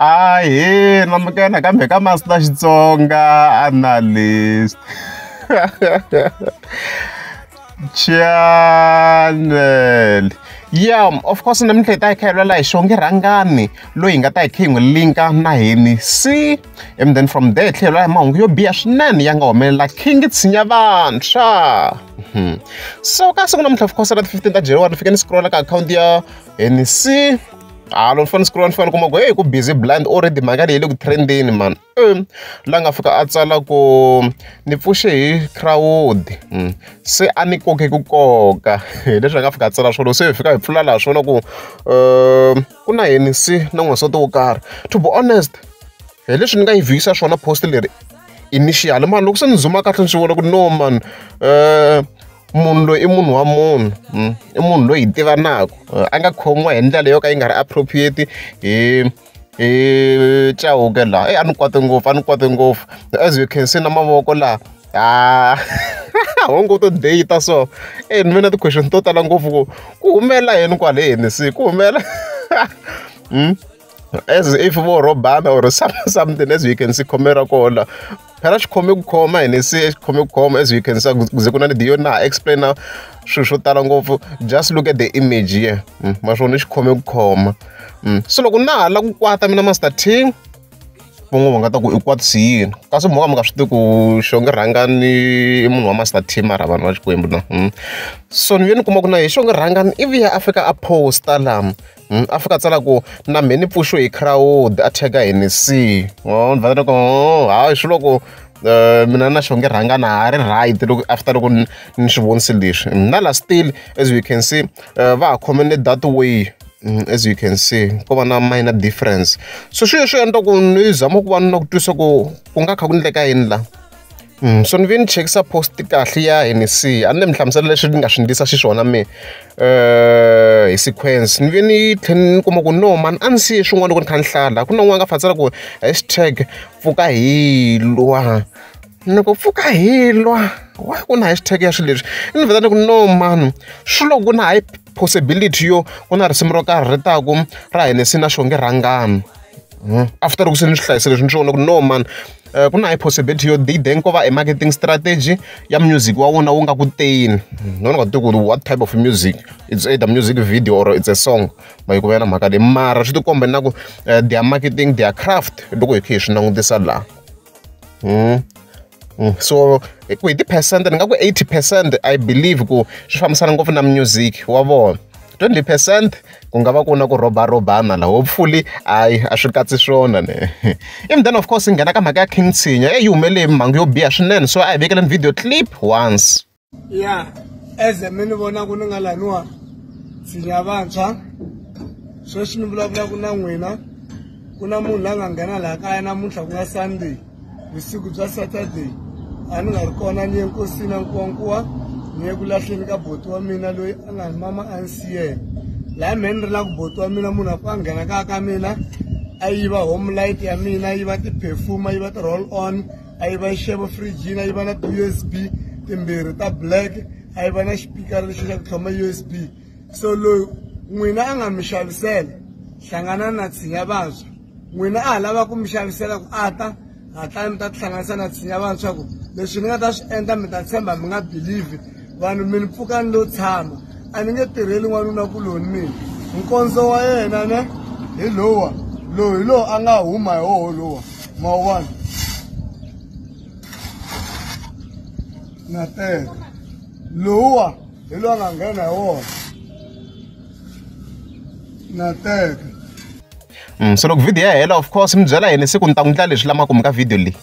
Ahee namukela kambe ka Master Xitsonga Analyst Channel. Yeah, of course namuntlha hi ta hi kha hi vulavula hi Xongi Rhangani loyi hi nga ta hi kha hi n'wi linka na Hennessy and then from there hi tlhela hi vulavula hi mahungu yo biha swinene ya nga humelela King Tshinya Vantshwa. So ka siku namuntlha of course ra ti 15 ta January ni fike ni scrolla ka akhawunti ya Hennessy. Loko ni fane ni scrolla ni fika ni kuma ku hey ku busy blind already mhaka leyi yi le ku trendeni man. La nga fika a tsala ku ni pfuxe hi crowd se a ni koke ku koka hi leswi a nga fika a tsala swona se hi fika hi pfula laha swona ku ku na Hennessy na n'wansati wo karhi. To be honest hi leswi ni nga yi vhiyisa swona post leri initial mani loko se ni zuma kahle ni swi vona ku no man munhu loyi i munhu wa munhu i munhu loyi hi tivanaka a nga khomiwa hi ndlela yo ka yi nga ri appropriate hi Chauke laha. A ni kwate ngopfu a ni kwate ngopfu as you can see na mavoko laha ho ngo to date so ni ve na ti-question to tala ngopfu ku ku humelela yini kwale Hennessy ku humelela as if vo rhobana or something as you can see khome ra kona phela xi khome ku khoma Hennessy xi khome ku khoma as you can see ku ze ku na ni yo na ha explain-a swilo swo tala ngopfu just look at the image here ma swona xi khome ku khoma so loko na ha la ku kwata mina Master T van'wana va nga ta ku i kwatisi yini kasi mo ka mi nga swi tivi ku Xongi Rhangani i munhu wa Master T mara vanhu va Xikwembu na so ni vuye ni kuma ku na hi Xongi Rhangani i vuye a fika a post-a laha a fika a tsala ku na mehe ni pfuxiwe hi crowd a tag-a Hennessy ni vhela ni ku hayi swi loko mina na Xongi Rhangani ha ri right loko after loko ni swi vonise leswi na la still as you can see va ha khomene that way. As you can see ko va na minor difference so swilo swi endla ku ni zama ku va na ku twisa ku ku nga kha ku endleka yini la so ni ve ni chekisa post kahle ya Hennessy a ni le mi hlamusela leswi ni nga swi endlisa xiswona me hi sequence ni ve ni tlhela ni kuma ku no man a ni siye swin'wana loko ni kha ni hlaya laha ku na un'wana a nga fa tsala ku hashtag pfuka hi lwa ni ku pfuka hi lwa why ku na hashtag ya swilo leswi ni vhela ni ku no man swi loko ku na high possibility yo ku na risimu ro karhi ri taku ra Hennessy na Xongi Rhangani after loko se ni swi hlayise leswi ni swi vona ku no man ku na high possibility yo then ko va e marketing strategy ya music wa wona wu nga ku teni no ni nga tivi ku what type of music it's either music video or it's a song ma yi ku va na mhaka leyi mara swi tikomba na ku their marketing their craft loko hi kha hi swi langutisa laha so ku hi ti-percent ni nga ku 80% I believe ku swi fambisana ngopfu na music wa vona 20% ku nga va ku na ku rhobarhobana laha hopefully hayi a swi katsi swona ne and then of course hi nghena ka mhaka ya King Tshinya yi humelele mhangu yo biha swinene so a hi vekeleni video clip once. Yeah, as mi ni vonaku ni nga laniwa Tshinya Vantshwa sweswi ni vulavulaka na n'wina ku na munhu la nga nghena laha kaya namuntlha ku nga Sunday vusiku bya Saturday a ni nga ri kona ni ye nkosini a Nkuwankuwa ni ye ku lahleni ka boti wa mina loyi a nga ni mama a ni siyela laha mehe ni ri na ku boti wa mina munhu a pfa a nghena kaya ka mina a yiva home light ya mina a yiva ti-perfume a yiva ti-roll on a yiva nxevo fridge a yiva na ti-U_S_B timbirhi ta black a yiva na xipikara lexi xa ku tlhoma U_S_B so loyi n'wina a nga mi xavisela hlangana na Tshinya Vantshwa n'wina a ha lava ku mi xavisela ku a ta hatla mi ta tihlanganisa na Tshinya Vantshwa ku leswi ni nga ta swi endla mi ta tshemba mi nga believe vanhu mi ni pfuka ni lo tshama a ni nge tirheli n'wanuna kuloni mina nkondzo wa yena ne hi lowa lowu hi lowu a nga huma hi woho lowa ma wu vona na teka lowuwa hi lowu a nga nghena hi wona na teka So loko video ya hela of course mi byela Hennessy ku ni ta n'wi endla leswi la makumu ka video leyi.